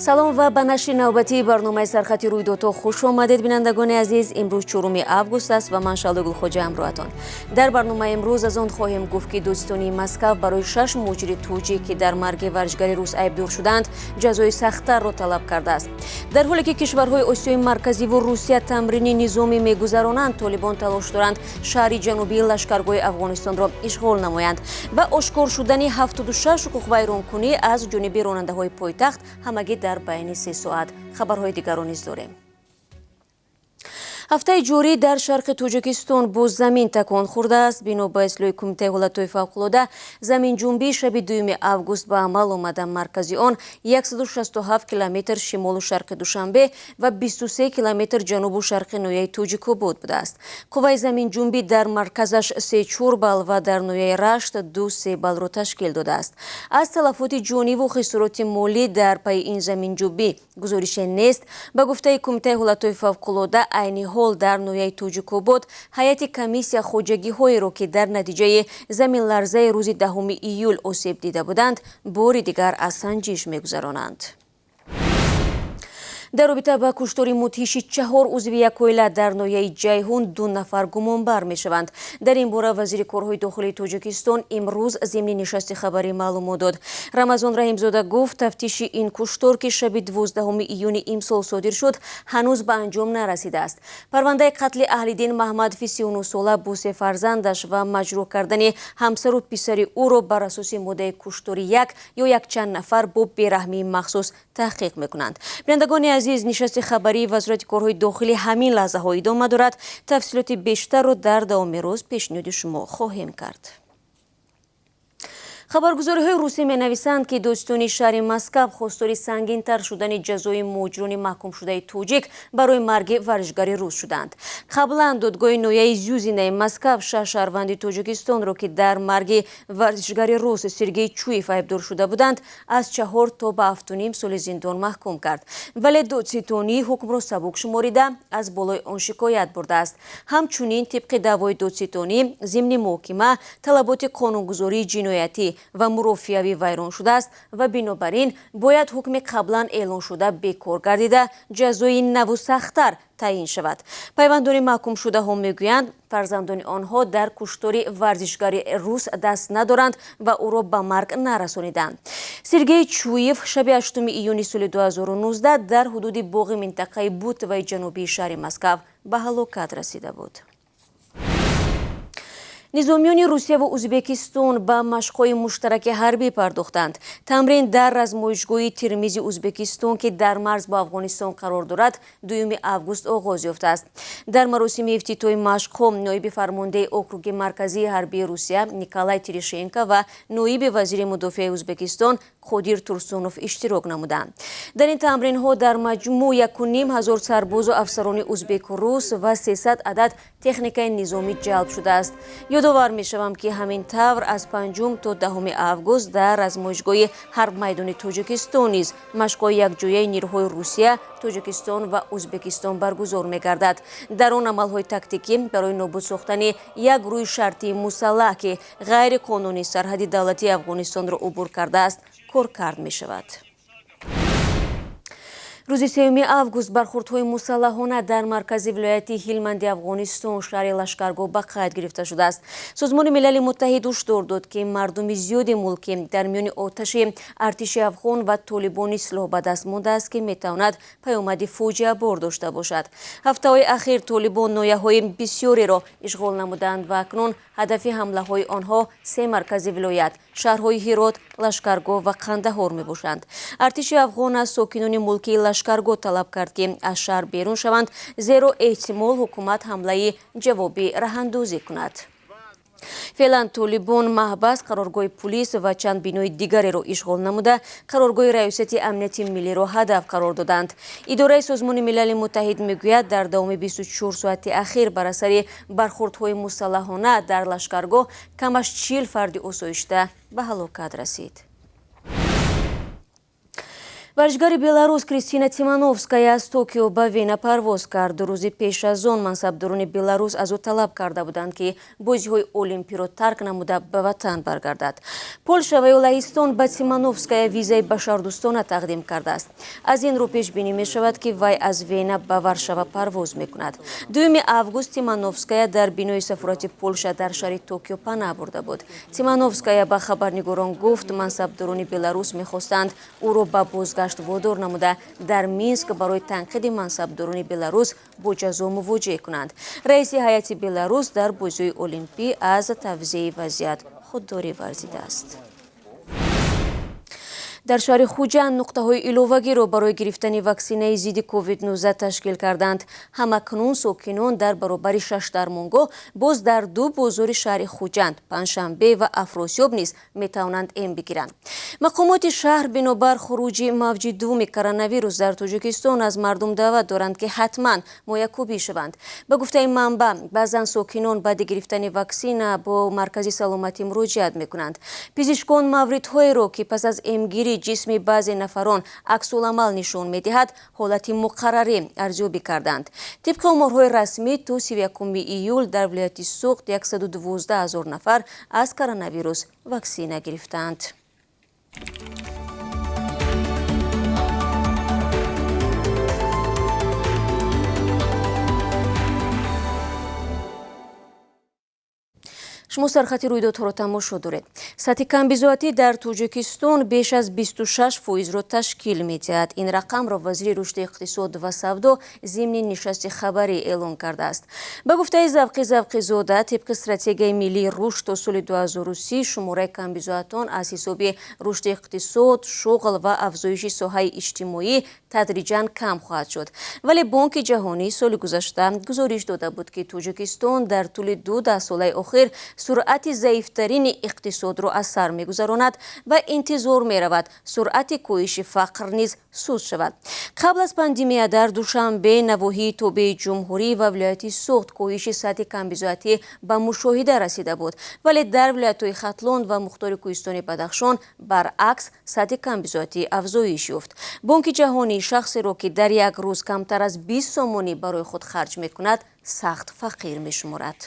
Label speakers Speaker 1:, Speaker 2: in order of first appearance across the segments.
Speaker 1: Салом ва ба нашри навбатии барномаи «Сархати рӯйдодҳо» хуш омадед, бинандагони азиз. Имрӯз 4 август аст ва ман, Шаҳло Гулхоҷа, ҳамроҳатон. Дар барномаи имрӯз аз он хоҳем гуфт, ки додситонии Москав барои шаш муҳоҷири тоҷик, ки дар марги варзишгари рус айбдор шуданд, ҷазои сахттарро талаб кардааст. Дар ҳоле ки кишварҳои Осиёи Марказиву Русия тамрини низомӣ мегузаронанд, толибон талош доранд шаҳри ҷанубии Лашкаргоҳи Афғонистонро ишғол намоянд ва ошкор шудани 76 ҳуқуқвайронкунӣ аз ҷониби ронандаҳои пойтахт ҳамагӣ дар байни 3 соат. Хабарҳои дигарро низ дорем. Ҳафтаи ҷорӣ дар шарқи Тоҷикистон боз замин такон хӯрдааст. Бино ба иттилои Кумитаи ҳолатҳои фавқулода, заминҷунбӣ шаби 2 август ба амал омада. Маркази он 167 километр шимолу шарқи Душанбе ва 23 километр ҷанубу шарқи ноҳияи Тоҷикобод будааст. Қувваи заминҷунбӣ дар марказаш 3,4 балл ва дар ноҳияи Рашт 2,3 баллро ташкил додааст. Аз талафоти ҷониву хисороти молӣ дар пайи ин заминҷунбӣ гузорише нест. Ба гуфтаи Кумитаи ҳолатҳои фавқулода, айни ҳол дар ноҳияи Тоҷикобод ҳайати комиссия хоҷагиҳоеро, ки дар натиҷаи заминларзаи рӯзи 10 июл осеб дида буданд, бори дигар аз санҷиш мегузаронанд. Дар робита ба куштори мудҳиши чаҳор узви як оила дар ноҳияи Ҷайҳун ду нафар гумонбар мешаванд. Дар ин бора вазири корҳои дохилии Тоҷикистон имрӯз зимни нишасти хабарӣ маълумот дод. Рамазон Раҳимзода гуфт, тафтиши ин куштор, ки шаби 12 июни имсол содир шуд, ҳанӯз ба анҷом нарасидааст. Парвандаи қатли Аҳлиддин Маҳмадови 39сола бо се фарзандаш ва маҷрӯҳ кардани ҳамсару писари ӯро бар асоси моддаи куштори як ё якчанд нафар бо бераҳмии махсус таҳқиқ мекунанд. Бинандагони азиз, нишасти хабарии Вазорати корҳои дохилӣ ҳамин лаҳзаҳо идома дорад. Тафсилоти бештарро дар давоми рӯз пешниҳоди шумо хоҳем кард. Хабаргузориҳои русӣ менависанд, ки додситонии шаҳри Москав хостори сангинтар шудани ҷазои муҳоҷирони маҳкумшудаи тоҷик барои марги варзишгари рус шуданд. Қаблан додгоҳи ноҳияи Зюзинаи Москав шаш шаҳрванди Тоҷикистонро, ки дар марги варзишгари рус Сергей Чуев айбдор шуда буданд, аз 4 то ба 7,5 соли зиндон маҳкум кард. Вале додситонӣ ҳукмро сабук шуморида, аз болои он шикоят бурдааст. Ҳамчунин, тибқи даъвои додситонӣ, зимни муҳокима талаботи қонунгузории ҷиноятӣ ва мурофиавӣ вайрон шудааст ва бинобар ин бояд ҳукми қаблан эълоншуда бекор гардида, ҷазои наву сахттар таъин шавад. Пайвандони маҳкумшудаҳо мегӯянд, фарзандони онҳо дар куштори варзишгари рус даст надоранд ва ӯро ба марг нарасониданд. Сергей Чуев шаби 8 июни соли 2019 дар ҳудуди боғи минтақаи Бутовои ҷанубии шаҳри Москав ба ҳалокат расида буд. Низомиёни Русия ва Ӯзбекистон ба машқҳои муштараки ҳарбӣ пардохтанд. Тамрин дар размоишгоҳи Термизи Ӯзбекистон, ки дар марз бо Афғонистон қарор дорад, 2 август оғоз ёфтааст. Дар маросими ифтитоҳи машқҳо ноиби фармондеҳи округи марказии ҳарбии Русия Николай Терешенко ва ноиби вазири мудофиаи Ӯзбекистон Қодир Турсунов иштирок намуданд. Дар ин тамринҳо дар маҷмӯъ 1500 сарбозу афсарони узбеку рус ва 300 адад техникаи низомӣ ҷалб шудааст. Ёдовар мешавам, ки ҳамин тавр аз 5 то 10 август дар размоишгоҳи ҳарбмайдони Тоҷикистон низ машқҳои якҷояи нирӯҳои Русия, Тоҷикистон ва Ӯзбекистон баргузор мегардад. Дар он амалҳои тактикӣ барои нобуд сохтани як гурӯҳи шартии мусаллаҳ, ки ғайриқонунӣ сарҳади давлатии Афғонистонро убур кардааст, коркард мешавад. Рӯзи 3 август бархурдҳои мусаллаҳона дар маркази вилояти Ҳилманди Афғонистон, шаҳри Лашкаргоҳ, ба қайд гирифта шудааст. Созмони Милали Муттаҳид ҳушдор дод, ки мардуми зиёди мулкӣ дар миёни оташи артиши афғон ва толибони силоҳ ба даст мондааст, ки метавонад паёмади фоҷиабор дошта бошад. Ҳафтаҳои ахир толибон ноҳияҳои бисёреро ишғол намуданд ва акнун ҳадафи ҳамлаҳои онҳо се маркази вилоят, шаҳрҳои Ҳирот, Лашкаргоҳ ва Қандаҳор мебошанд. Артиши афғон аз сокинони мулкии Лашкаргоҳ талаб кард, ки аз шаҳр берун шаванд, зеро эҳтимол ҳукумат ҳамлаи ҷавобӣ раҳандозӣ кунад. Феълан толибон маҳбас, қароргоҳи пулис ва чанд бинои дигареро ишғол намуда, қароргоҳи Раёсати амнияти миллиро ҳадаф қарор доданд. Идораи Созмони Милали Муттаҳид мегӯяд, дар давоми 24 соати ахир бар асари бархурдҳои мусаллаҳона дар Лашкаргоҳ камаш 40 фарди осоишта ба ҳалокат расид. Варзишгари Беларус Кристина Тимановская аз Токио ба Вена парвоз кард. 2 рӯзи пеш аз он мансабдорони Беларус аз ӯ талаб карда буданд, ки бозиҳои Олимпиро тарк намуда, ба ватан баргардад. Полша ва ё Лаҳистон ба Тимановская визаи башардӯстона тақдим кардааст. Аз ин рӯ пешбинӣ мешавад, ки вай аз Вена ба Варшава парвоз мекунад. 2 август Тимановская дар бинои сафорати Полша дар шаҳри Токио панаҳ бурда буд. Тимановская ба хабарнигорон гуфт, мансабдорони Беларус мехостанд ӯро ба бозгашт водор намуда, дар Минск барои танқиди мансабдорони Беларус бо ҷазо мувоҷеҳ кунанд. Раиси ҳайати Беларус дар бозиҳои Олимпӣ аз тавзеҳи вазъият худдорӣ варзидааст. Дар шаҳри Хуҷанд нуқтаҳои иловагиро барои гирифтани ваксинаи зидди COVID-19 ташкил карданд. Ҳамакнун сокинон дар баробари шаш дармонгоҳ боз дар ду бозори шаҳри Хуҷанд, Панҷшанбе ва Афросиёб низ метавонанд эм бигиранд. Мақомоти шаҳр бинобар хуруҷи мавҷи дуввуми коронавирус дар Тоҷикистон аз мардум даъват доранд, ки ҳатман моякӯбӣ шаванд. Ба гуфтаи манбаъ, баъзан сокинон баъди гирифтани ваксина бо маркази саломатӣ муроҷиат мекунанд. Пизишкон мавридҳоеро, ки пас аз эмгирӣ ҷисми баъзе нафарон аксуламал нишон медиҳад, ҳолати муқаррарӣ арзёбӣ карданд. Тибқи оморҳои расмӣ, то 31 июл дар вилояти Суғд 112 ҳазор нафар аз коронавирус ваксина гирифтаанд. Шумо сархати рӯйдодҳоро тамошо доред. Сатҳи камбизоатӣ дар Тоҷикистон беш аз 26 фоизро ташкил медиҳад. Ин рақамро вазири рушди иқтисод ва савдо зимни нишасти хабарӣ эълон кардааст. Ба гуфтаи Завқи Завқизода, тибқи стратегияи миллии рушд то соли 2030 шумораи камбизоатон аз ҳисоби рушди иқтисод, шуғл ва афзоиши соҳаи иҷтимоӣ тадриҷан кам хоҳад шуд. Вале Бонки Ҷаҳонӣ соли гузашта гузориш дода буд, ки Тоҷикистон дар тӯли ду даҳсолаи охир суръати заифтарини иқтисодро аз сар мегузаронад ва интизор меравад, суръати коҳиши фақр низ суст шавад. Қабл аз пандемия дар Душанбе, навоҳии тобеи ҷумҳурӣ ва вилояти Суғд коҳиши сатҳи камбизоатӣ ба мушоҳида расида буд, вале дар вилоятҳои Хатлон ва мухтори кӯҳистони Бадахшон баръакс, сатҳи камбизоатӣ афзоиш ёфт. Бонки Ҷаҳонӣ шахсеро, ки дар як рӯз камтар аз 20 сомонӣ барои худ харҷ мекунад, сахт фақир мешуморад.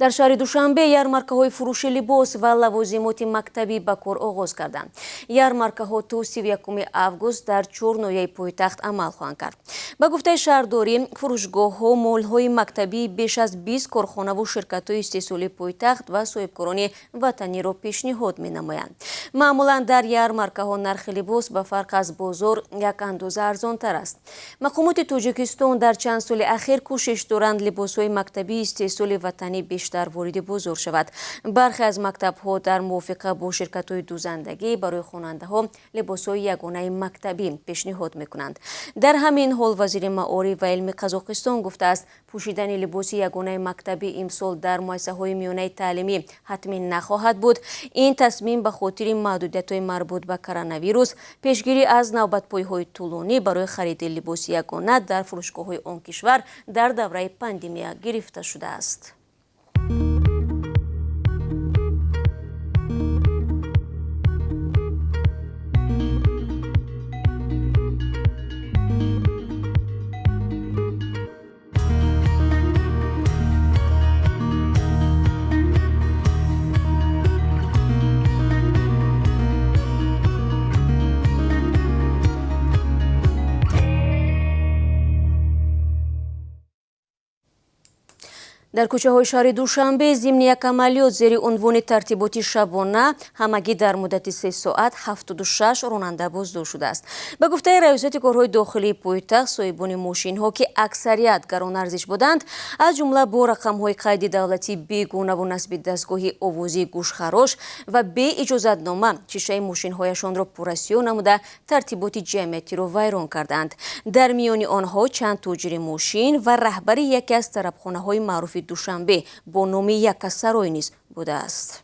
Speaker 1: Дар шаҳри Душанбе ярмаркаҳои фурӯши либос ва лавозимоти мактабӣ ба кор оғоз карданд. Ярмаркаҳо то 31 август дар чор ноҳияи пойтахт амал хоҳанд кард. Ба гуфтаи шаҳрдорӣ, фурӯшгоҳҳо молҳои мактабии беш аз 20 корхонаву ширкатҳои истеҳсолии пойтахт ва соҳибкорони ватаниро пешниҳод менамоянд. Маъмулан дар ярмаркаҳо нархи либос ба фарқ аз бозор як андоза арзонтар аст. Мақомоти Тоҷикистон дар чанд соли ахир кӯшиш доранд, либосҳои мактабии истеҳсоли ватанӣ бештар вориди бозор шавад. Бархе аз мактабҳо дар мувофиқа бо ширкатҳои дӯзандагӣ барои хонандаҳо либосҳои ягонаи мактабӣ пешниҳод мекунанд. Дар ҳамин ҳол вазири маориф ва илми Қазоқистон гуфтааст, пӯшидани либоси ягонаи мактабӣ имсол дар муассисаҳои миёнаи таълимӣ ҳатмӣ нахоҳад буд. Ин тасмим ба хотири маҳдудиятҳои марбут ба коронавирус, пешгирӣ аз навбатпойҳои тӯлонӣ барои хариди либоси ягона дар фурӯшгоҳҳои он кишвар дар давраи пандемия гирифта шудааст. Дар кӯчаҳои шаҳри Душанбе зимни як амалиёт зери унвони тартиботи шабона ҳамагӣ дар муддати 3 соат 76 ронанда боздошт шудааст. Ба гуфтаи Раёсати корҳои дохилии пойтахт, соҳибони мошинҳо, ки аксарият гаронарзиш буданд, аз ҷумла бо рақамҳои қайди давлатии бегонаву насби дастгоҳи овозии гӯшхарош ва беиҷозатнома шишаи мошинҳояшонро пуррасиё намуда, тартиботи ҷамъиятиро вайрон карданд. Дар миёни онҳо чанд тоҷири мошин ва раҳбари яке аз тарабхонаҳои маъруфи Душанбе бо номи Якасарой низ будааст.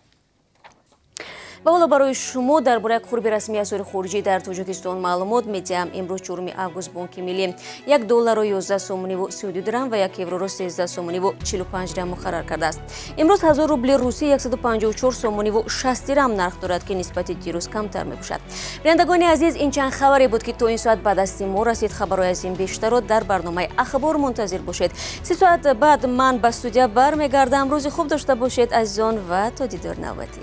Speaker 1: Ва ҳоло барои шумо дар бораи қурби расмии асъори хориҷӣ дар Тоҷикистон маълумот медиҳам. Имрӯз, 4 август, Бонки Миллӣ 1 долларро 11 сомониву 32 дирам ва 1 евроро 13 сомониву 45 дирам муқаррар кардааст. Имрӯз 1000 рубли русӣ 154 сомониву 60 дирам нарх дорад, ки нисбати дирӯз камтар мебошад. Бинандагони азиз, ин чанд хабаре буд, ки то ин соат ба дасти мо расид. Хабарҳои аз ин бештарро дар барномаи Ахбор мунтазир бошед. 3 соат баъд ман ба студия бармегардам. Рӯзи хуб дошта бошед, азизон, ва то дидори навбатӣ.